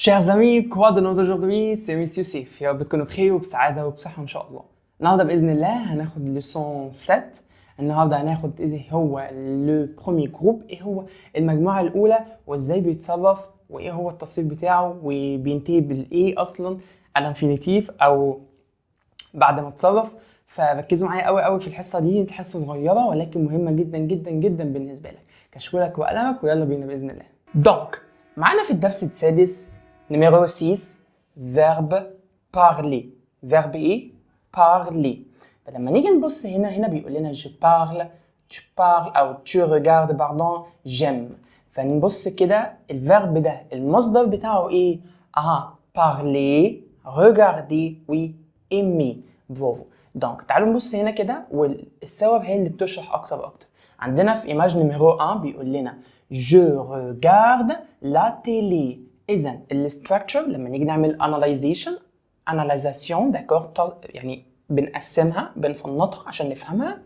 Chers amis, quoi de neuf aujourd'hui؟ C'est Monsieur سيف. يا رب تكونوا بخير وبسعادة وبصحة إن شاء الله. النهارده بإذن الله هناخد leçon 7. النهارده هناخد إيه هو le premier groupe، إيه هو المجموعة الأولى وإزاي بيتصرف وإيه هو التصريف بتاعه وبينتهي بالإيه أصلا à l'infinitif أو بعد ما اتصرف. فركزوا معايا قوي قوي في الحصة دي، حصة صغيرة ولكن مهمة جدا جدا جدا بالنسبة لك. كشكولك وقلمك ويلا بينا بإذن الله. donc معانا في الدرس السادس numéro 6 verbe parler. verbe ايه؟ parler. فلما نيجي نبص هنا بيقول لنا je parle، tu parles او tu regardes، pardon، j'aime. فنبص كده ال verbe ده المصدر بتاعه ايه؟ Parler، regarder و aimer. برافو. donc تعالوا نبص هنا كده والصور هي اللي بتشرح اكتر واكتر. عندنا في image numéro 1 بيقول لنا je regarde la télé. اذا ال structure لما نيجي نعمل analysation، analysation، d'accord، يعني بنقسمها بنفنطها عشان نفهمها.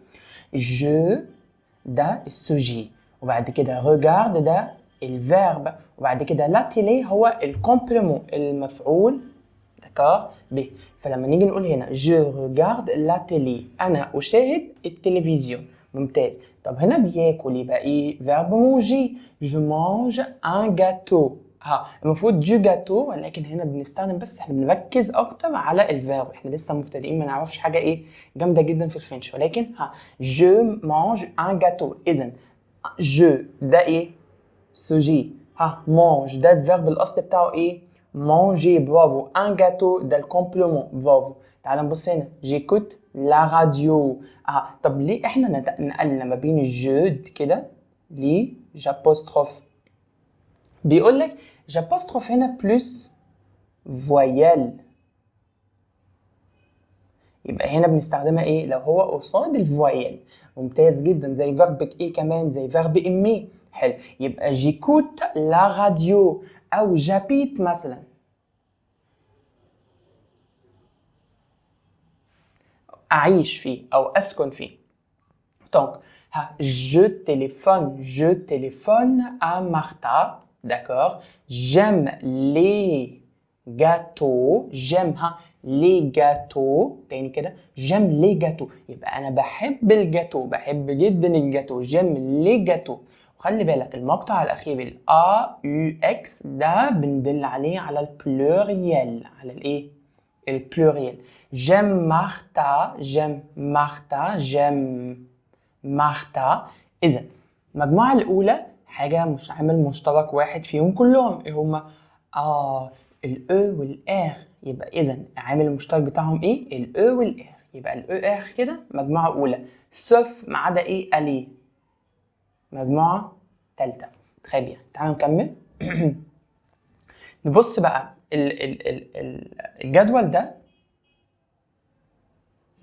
je ده ال sujet، وبعد كده regarde ده ال verbe، وبعد كده la télé هو ال complément المفعول، d'accord به. فلما نيجي نقول هنا je regarde la télé، انا اشاهد التلفزيون. ممتاز. طب هنا بياكل، يبقى ايه؟ verbe manger، je mange un gâteau. المفروض du gâteau، ولكن هنا بنستخدم، بس احنا بنركز اكتر على ال verbe، احنا لسه مبتدئين ما نعرفش حاجه ايه جامده جدا في ال French، ولكن je mange un gâteau. اذا je ده ايه؟ sujet. Mange ده ال verbe الاصلي بتاعه ايه؟ manger، برافو. un gâteau ده ال complément، برافو. تعال نبص هنا j'écoute la radio. طب ليه احنا نقلنا ما بين ال je كده ل j'apostrophe؟ بيقول لك j'apostrophe هنا plus voyelle، يبقى هنا بنستخدمها ايه؟ لو هو قصاد ال voyelle. ممتاز جدا. زي verbe ايه كمان؟ زي verbe aimer. حلو. يبقى j'écoute la radio او j'habite مثلا، اعيش فيه او اسكن فيه. donc je téléphone، je téléphone à Martha، d'accord. j'aime les gâteaux، j'aime les gâteaux، تاني كده j'aime les gâteaux، يبقى انا بحب الجاتو، بحب جدا الجاتو، j'aime les gâteaux. وخلي بالك المقطع الاخير ال A U X ده بندل عليه على ال pluriel، على الايه؟ ال pluriel. j'aime Martha، j'aime Martha، j'aime Martha. اذا المجموعة الأولى حاجة مش عامل مشترك واحد فيهم كلهم، ايه هما؟ ال E وال R. يبقى إذا العامل المشترك بتاعهم ايه؟ ال E وال R. يبقى ال E R كده مجموعة أولى، sauf ما عدا ايه؟ aller، مجموعة تالتة. très bien. تعالوا نكمل. نبص بقى ال ال ال ال الجدول ده،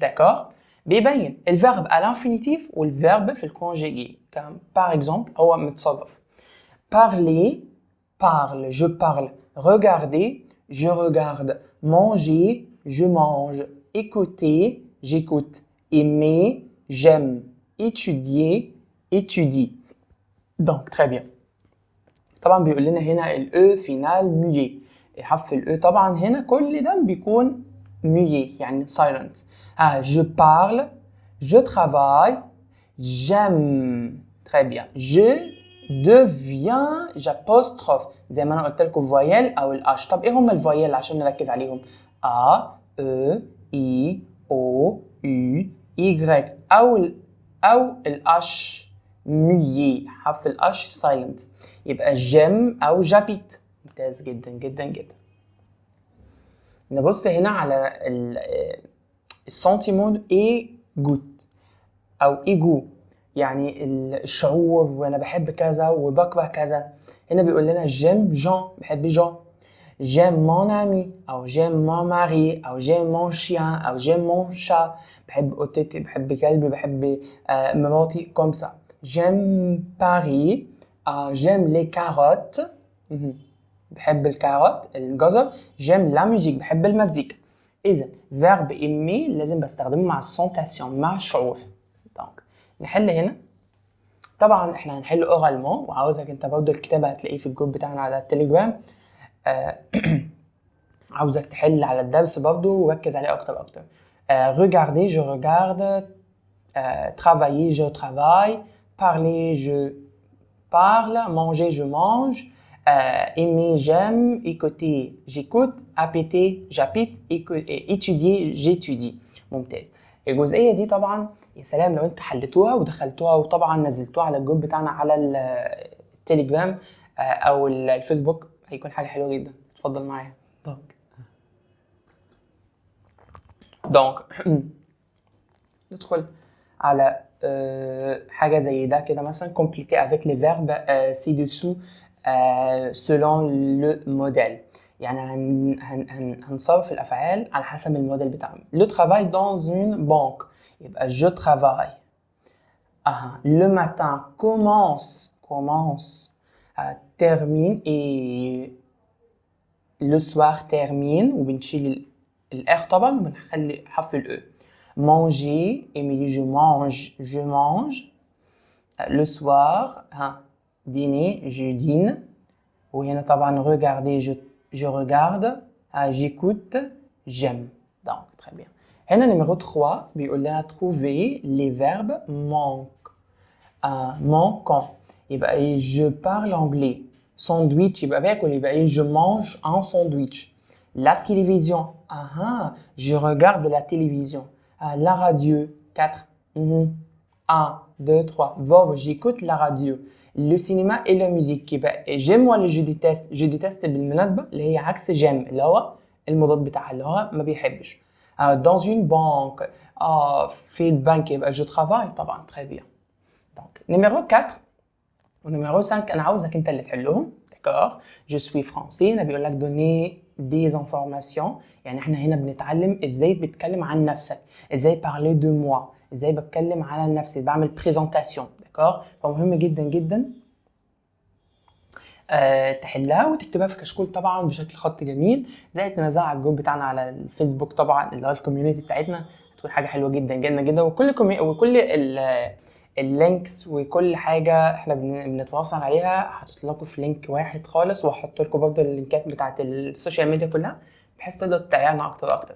d'accord، بيبين ال verbe à l'infinitif وال verbe في ال conjugué. comme par exemple هو متصرف parler، parle، je parle، regarder، je regarde، manger، je mange، écouter، j'écoute، aimer، j'aime، étudier، étudie. donc très bien. طبعا بيقول لنا هنا ال E final muet، حرف ال E طبعا هنا كل ده بيكون muet يعني silent. Je parle، je travaille، j'aime. très bien. je deviens j'apostrophe زي ما انا قلت لكم voyelle او ال H. طب ايه هم ال voyelles عشان نركز عليهم؟ A E I O U Y او ال H muet، حرف ال H silent. يبقى j'aime او j'habite. ممتاز جدا جدا جدا. نبص هنا على ال sentiment et goût او et goût، يعني الشعور وانا بحب كذا وبكره كذا. هنا بيقول لنا j'aime Jean، بحب جون، j'aime mon ami او j'aime mon mari او j'aime mon chien او j'aime mon chat، بحب قطتي، بحب كلبي، بحب مراتي، comme ça. j'aime Paris، j'aime les carottes، بحب ال carottes الجزر، j'aime la musique، بحب المزيكا. اذا verbe aimer لازم بستخدمه مع ال sensation، مع الشعور. donc نحل هنا، طبعا احنا هنحل oralement، وعاوزك انت برضه الكتابه هتلاقيه في ال group بتاعنا على التليجرام. عاوزك تحل على الدرس برضو وركز عليه اكتر اكتر. Regarder je regarde، travailler je travaille، parler je parle، manger je mange، aimer j'aime، écouter j'écoute، habiter j'habite، étudier j'étudie. ممتاز. الجزئية دي طبعا يا سلام لو انت حلتوها ودخلتوها، وطبعا نزلتوها على الجروب بتاعنا على التليجرام او الفيسبوك، هيكون حاجة حلوة جدا. اتفضل معايا. donc ندخل على حاجة زي ده كده مثلا، compléter avec les verbes ci-dessous selon le modèle. يعني هن هن هن هنصرف الأفعال على حسب الموديل بتاعنا. le travail dans une banque يبقى je travaille. Le matin commence commence termine et le soir termine، وبنشيل ال r طبعا وبنخلي حرف ال e. manger aimer je mange je mange. le soir ها dîner je dîne. وهنا طبعا regarder je regarde، j'écoute j'aime. donc très bien. هنا numéro 3 بيقول لنا trouver les verbes manque manquants. يبقى ايه؟ je parle anglais. sandwich يبقى باكل، يبقى ايه؟ je mange un sandwich. la télévision، اها je regarde la télévision. La radio، 4 1 2 3، bravo، j'écoute la radio. le cinéma et la musique يبقى j'aime ولا je déteste؟ je déteste بالمناسبة اللي هي عكس j'aime، اللي هو المضاد بتاعها اللي هو ما بيحبش. Dans une banque، في البنك يبقى je travaille طبعا. très bien. donc numéro 4 و numéro 5 انا عاوزك انت اللي تحلهم. d'accord. je suis français، هنا بيقول لك donner des informations، يعني احنا هنا بنتعلم ازاي بتتكلم عن نفسك، ازاي parler de moi، ازاي بتكلم على نفسي، بعمل présentation. d'accord. فمهم جدا جدا تحلها وتكتبها في كشكول طبعا بشكل خط جميل، زائد تنزلها على الجروب بتاعنا على الفيسبوك طبعا اللي هو ال community بتاعتنا، هتكون حاجة حلوة جدا جدا جدا. وكل ال links وكل حاجة احنا بنتواصل عليها حاطط لكم في link واحد خالص، وهحط لكم برضه اللينكات بتاعت ال social media كلها بحيث تقدر تتابعنا اكتر اكتر.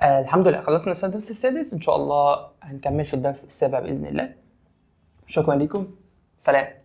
الحمد لله خلصنا الدرس السادس، ان شاء الله هنكمل في الدرس السابع باذن الله. شكرا لكم، سلام.